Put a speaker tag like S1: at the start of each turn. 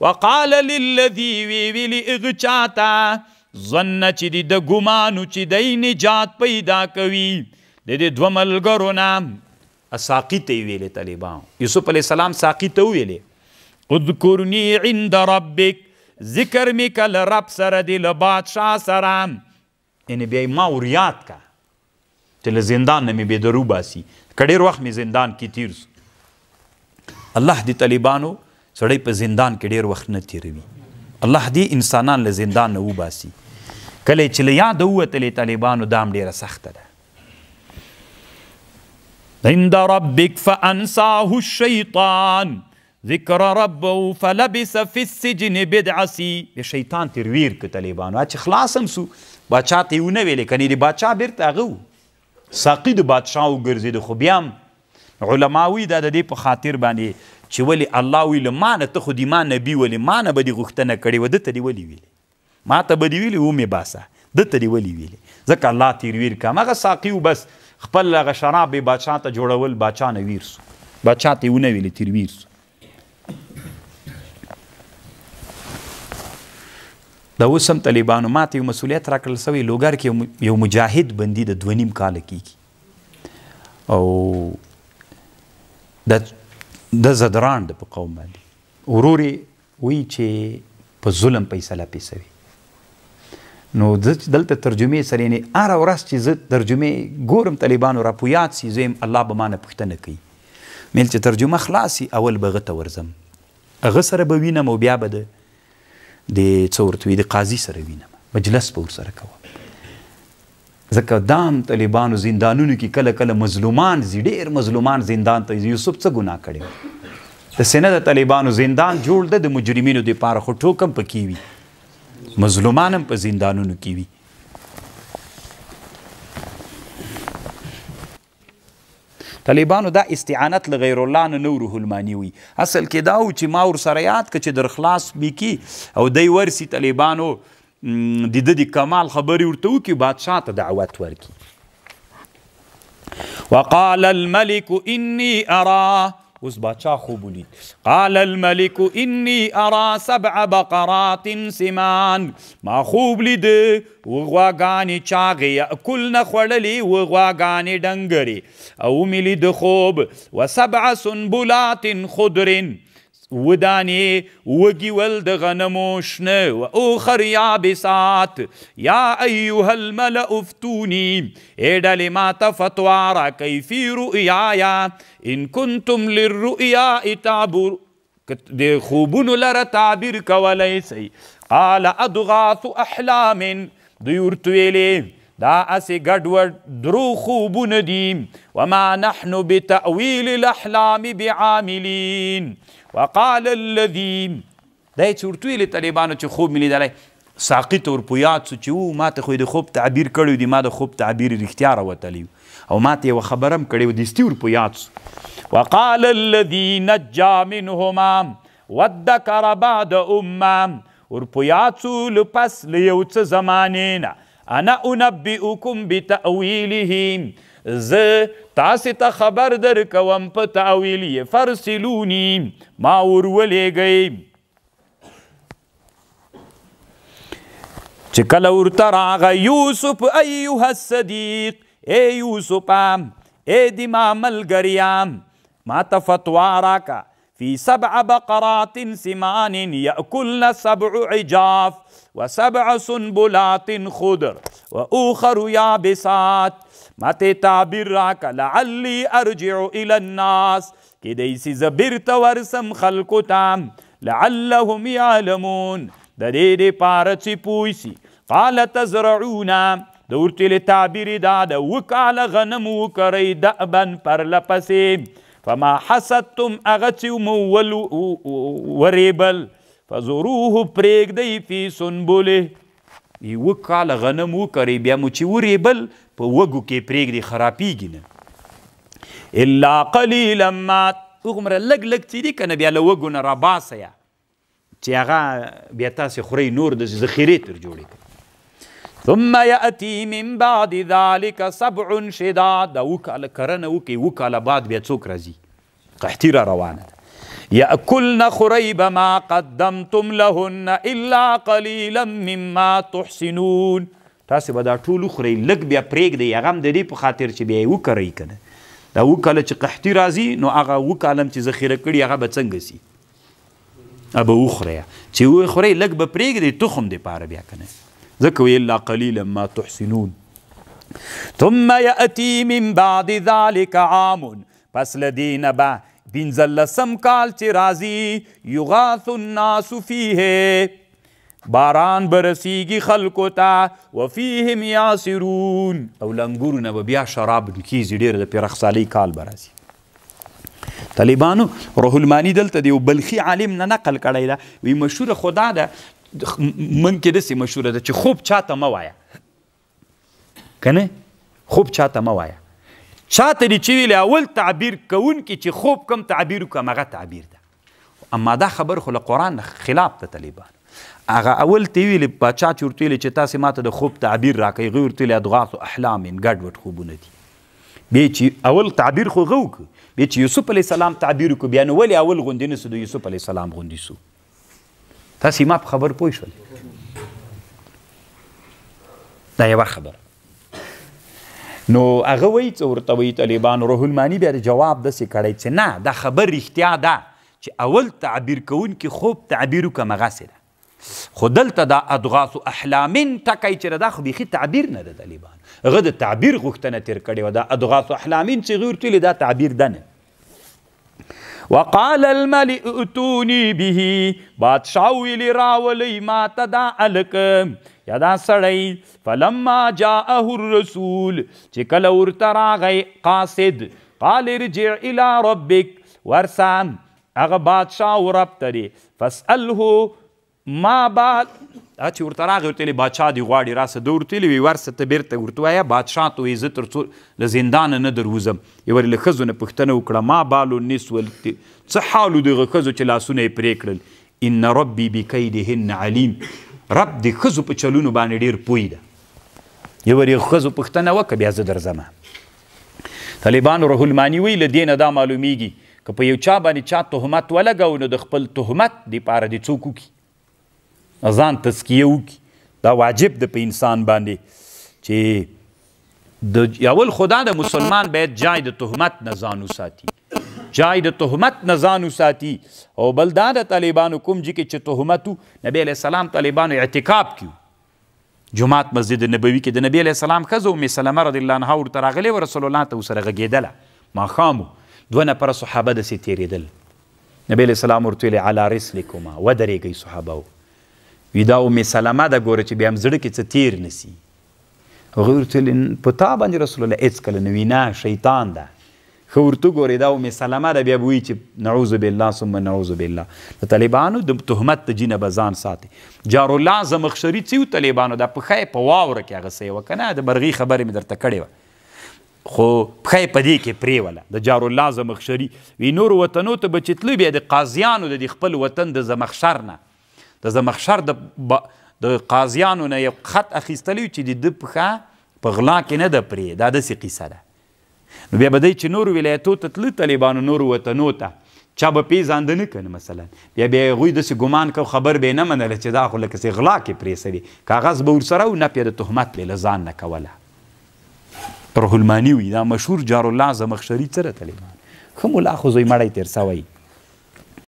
S1: وقال للذي وی ویلي هغه چاته ظن چې د ده ګمان و چې دی نجات پیدا کوي د دې دوه ملګرو نه، ساقي ته یې ویلې طالبان، یوسف علیه السلام ساقي ته وویلې اذکرني عند ربک، ذکر مې که له رب سره دې، له بادشاه سره، یعنې بیا یې ما وریاد که چې له زندان نه مې بې در وباسي، که ډېر وخت مې زندان کې تیر سو. الله دې طالبانو سړی په زندان کې ډېر وخت نه تېروي، الله دې انسانان له زندان نه وباسي. کله چې له یاده ووتلې طالبانو دا هم ډېره سخته ده. عند ربك فأنساه الشيطان ذکر ربه فلبث في السجن بضع سنين. بیا شیطان تیر ویر که طالبانو چې خلاص هم سو، باچا ته یې ونه ویلې، کنې د باچا بېرته هغه و، ساقي د بادشاه وګرځېده. خو بیا هم علما وایي دا د دې په خاطر باندې چې ولې الله وایي له ما نه، ته خو د ما نبي، ولې ما نه به دې غوښتنه کړې وه، ده ته دې ولې ویلې؟ ما ته به دې ویلې ومې باسه، ده ته دې ولې ویلې؟ ځکه الله تیر ویر که هماغه ساقي و، بس خپل هغه شراب یې باچا ته جوړول، باچا نه ویر سو، باچا ته یې ونه ویلې، تیر ویر سو. دا اوس هم طالبانو ما ته یو مسؤلیت راکړل سوی، لوګر کې یو مجاهد بندي د 2.5 کاله کېږي، او د ځدراڼ د په قوم باندې ورور یې وایي چې په ظلم فیصله پې سوې. نو زه چې دلته ترجمې سره، یعنې هره ورځ چې زه ترجمې ګورم طالبانو را په یاد سي، زه یم الله به ما نه پوښتنه کوي. میل چې ترجمه خلاص سي اول به هغه ته ورځم، هغه سره به وینم، او بیا به د څه ورته وي د قاضي سره وینم، مجلس به ورسره کوم. ځکه دا هم طالبانو زندانونو کې کله کله مظلومان ځي، ډېر مظلومان زندان ته ځي. یوسف څه ګناه کړې وه؟ داسې نه د طالبانو زندان جوړ ده د مجرمینو دپاره، خو ټوک هم پکې وي، مظلومان هم په زندانونو کې وي. طالبانو دا استعانت له غیر الله نه نه روح المانی وي. اصل کې دا و چې ما ورسره یاد که چې در خلاص مې کي او دی ورسي طالبانو د ده د کمال خبرې ورته وکړي، بادشاه ته دعوت ورکړي. وقال الملك إني أرى، اوس باچا خوب ولید، قال الملك إني أرى سبع بقرات سمان، ما خوب لید وغواګانې چاغې یأکلن خوړلې وغواګانې ډنګرې، او مې لید خوب وسبع سنبلات خضر، ودانې وږي ول د غنمو شنه، واخر یابسات، یا ایها الملأ افتوني، ای ډلې ما ته فتوا راکئ فی رؤیایا ان کنتم للرؤیا تعبر، د خوبونو لره تعبیر کولی سئ. قال اضغاث احلام، دوی ورته ویلې دا هسې ګډوډ درو خوبونه دي، وما نحن بتأویل الاحلام بعاملین. وقال الذي، دا یې چې ورته ویلې طالبانو چې خوب مې لیدلی، ساقي ته ور په یاد سو چې و ما ته خو یې د خوب تعبیر کړی دی، ما د خوب تعبیر رښتیا راوتلی او ما ته یوه خبره هم کړې وه، دستي ور په یاد سو. وقال الذي نجا منهما وادکر بعد امه، ور په یاد سو له پس له یو څه زمانې نه، انا انبئکم بتأویله، زه تاسې ته خبر درکوم په تأویل یې، فارسلوني، ما ور ولېږئ. چې کله ورته راغی یوسف ایها الصدیق، ای یوسفه، ای د ما ملګریا، ما ته فتوا راکه في سبع بقرات سمان يأكلن سبع عجاف وسبع سنبلات خضر وأخر يابسات، ما ته تعبیر راکه لعلي أرجع إلى الناس، کیدای سي زه بیرته ورسم خلکو ته، لعلهم يعلمون، د دې دپاره چې پوه سي. قال تزرعون، د ورته ویلې تعبیر یې دا ده، اووه کاله غنم وکرئ دأبا پرله پسې، فما حصدتم، هغه چې مو ورېبل، فذروه، پرېږدئ فی سنبله. اووه کاله غنم وکرئ، بیا مو چې ورېبل په وږو کې پرېږدئ، خرابېږي نه. الا قلیلا ما، هغومره لږ لږ چې دي که نه بیا له وږو نه راباسئ چې هغه بیا تاسې خورئ، نور داسې ذخیرې تر جوړې کړئ. ثم یأتي من بعد ذلك سبع شداد، دا اووه کاله کرنه وکړئ، اووه کاله بعد بیا څوک راځي، قحطي را روانه ده. یأکلن خورئ به ما قدمتم لهن الا قلیلا مما تحسنون. تاسې به دا ټول وخورئ، لږ بیا پرېږدئ، هغه هم د دې په خاطر چې بیا یې وکرئ که نه. دا اووه کاله چې قحطي راځي نو هغه اووه کاله هم چې ذخیره کړي هغه به څنګه سي؟ هغه به وخورئ، چې وخورئ لږ به پرېږدئ تخم دپاره بیا که نه، ځکه وایي الا قلیلا ما تحسنون. ثم یأتي من بعد ذلک عام، پس له دې نه به پنځلسم کال چې راځي یغاث الناس فیه، باران به رسیږي خلکو ته، وفیهم یعصرون، او له انګورو نه به بیا شراب کیږي، ډېر د پرخسالۍ کال به راځي. طالبانو روح المانی دلته د یو بلخي عالم نه نقل کړی ده، وایي مشهوره خو دا ده، موږ کې داسې مشهوره ده چې خوب چاته مه وایه که نه، خوب چاته مه وایه. چاته دې چې ویلې اول تعبیر کوونکي چې خوب کوم تعبیر وکړم هغه تعبیر ده. اما دا خبر خو له قرآن نه خلاف ده. طالبانو هغه اول ته ویلې، پاچا چې ورته ویلې چې تاسې ماته د خوب تعبیر راکړئ، هغوی ورته ویلې اضغاث احلام، ګډوډ خوبونه دي. بیا چې اول تعبیر خو هغه وکړو، بیا چې یوسف علیه السلام تعبیر وکړو، بیا نو ولې اول غوندې نه سو د یوسف علیه السلام غوندې سو؟ تاسې ما په خبر پوه شول؟ دا یوه خبره. نو هغه وایي څه ورته وایي طالبانو روح المانی بیا د جواب داسې کړی چې نه، دا خبر رښتیا ده چې اول تعبیر کوونکي خوب تعبیر وکړه همغسې ده، خو دلته دا اضغاث احلامین ټکی چې ده دا خو بیخي تعبیر نه ده. طالبان هغه د تعبیر غوښتنه تېر کړې وه، دا اضغاث احلامین چې هغوی ورته ویلي دا تعبیر ده نه. وقال الملئ ائتوني به، بادشاه ویلي راولئ ما ته دا هلک یا دا سړی. فلما جاءه الرسول، چې کله ورته راغی قاصد، قال ارجع الى ربک، ورسه هغه بادشاه و رب ته دی، فاسأله ما بال، هغه چې ورته راغی ورته ویلي بادشاه دې غواړي راسه، ده ورته ویلي وي ورسه ته بېرته ورته ووایه بادشاه ته وایي زه تر څو له زندانه نه دروځم. یې ورې له ښځو نه پوښتنه وکړه ما بال النسوة، څه حال و دغه ښځو چې لاسونه یې پرې کړل؟ ان ربي بکیدهن علیم، رب د ښځو په چلونو باندې ډېر پوی ده. یې ورې ښځو پوښتنه وکړه بیا زه درځمه. طالبانو روح المانی وایي له دې نه دا معلومیږي که په یو چا باندې چا تهمت ولګوو نو د خپل تهمت دپاره دې څوک وکړي، ځان تزکیه وکړي. دا واجب ده په انسان باندې چې د اول خدا د مسلمان باید جای د تهمت نه ځان وساتي، جای د تهمت نه ځان وساتي. او بل دا د طالبانو کوم جي کې چې تهمت و، نبی علیه السلام طالبانو اعتکاب کیو جومات مسجد نبوي کې د نبی علیه السلام ښځه ام سلمه رضی الله عنها ورته راغلې وه، رسول الله ته ورسره غږېدله. ماښام و، دوه نفره صحابه داسې تېرېدل، نبی علیه السلام ورته ویلې علی رسلکما، ودرېږئ صحابه و. وی دا ام سلمه ده ګوره چې بیا هم زړه کې څه تېر نه سي. هغوی ورته ویلې په تا باندې رسول الله هېڅکله نه وي، نه شیطان ده، ښه ورته وګورئ دا ام سلمه ده، بیا به وایي چې نعوذ بالله ثم نعوذ بالله. د طالبانو د تهمت د جینه به ځان ساتي. جارالله زمخشري څه و طالبانو دا پښه یې په واوره کې هغه څه وه که نه، د مرغۍ خبرې مې درته کړې وه، خو پښه یې په دې کې پرېوله. د جارالله زمخشري وی نورو وطنو ته به چې تلو بیا د قاضیانو د دې خپل وطن د زمخشر نه، د زمخشر د قاضیانو نه یو خط اخیستلی چې د ده پښه په غلا کې نه ده پرې، دا داسې قیصه ده. نو بیا به دی چې نورو ولایتو ته تلو طالبانو نورو وطنو ته، چا به پېژانده نه که نه، مثلا بیا بیا هغوی داسې ګمان کو، خبر به یې نه منله چې دا خو لکه څه غلا کې پرې سوې، کاغذ به ورسره و، نه پرې د تهمت به یې له ځان نه کوله. روح المانی وي دا مشهور جارالله زمخشري څه ده طالبان، ښه ملا خو زوی مړی تېر سوی.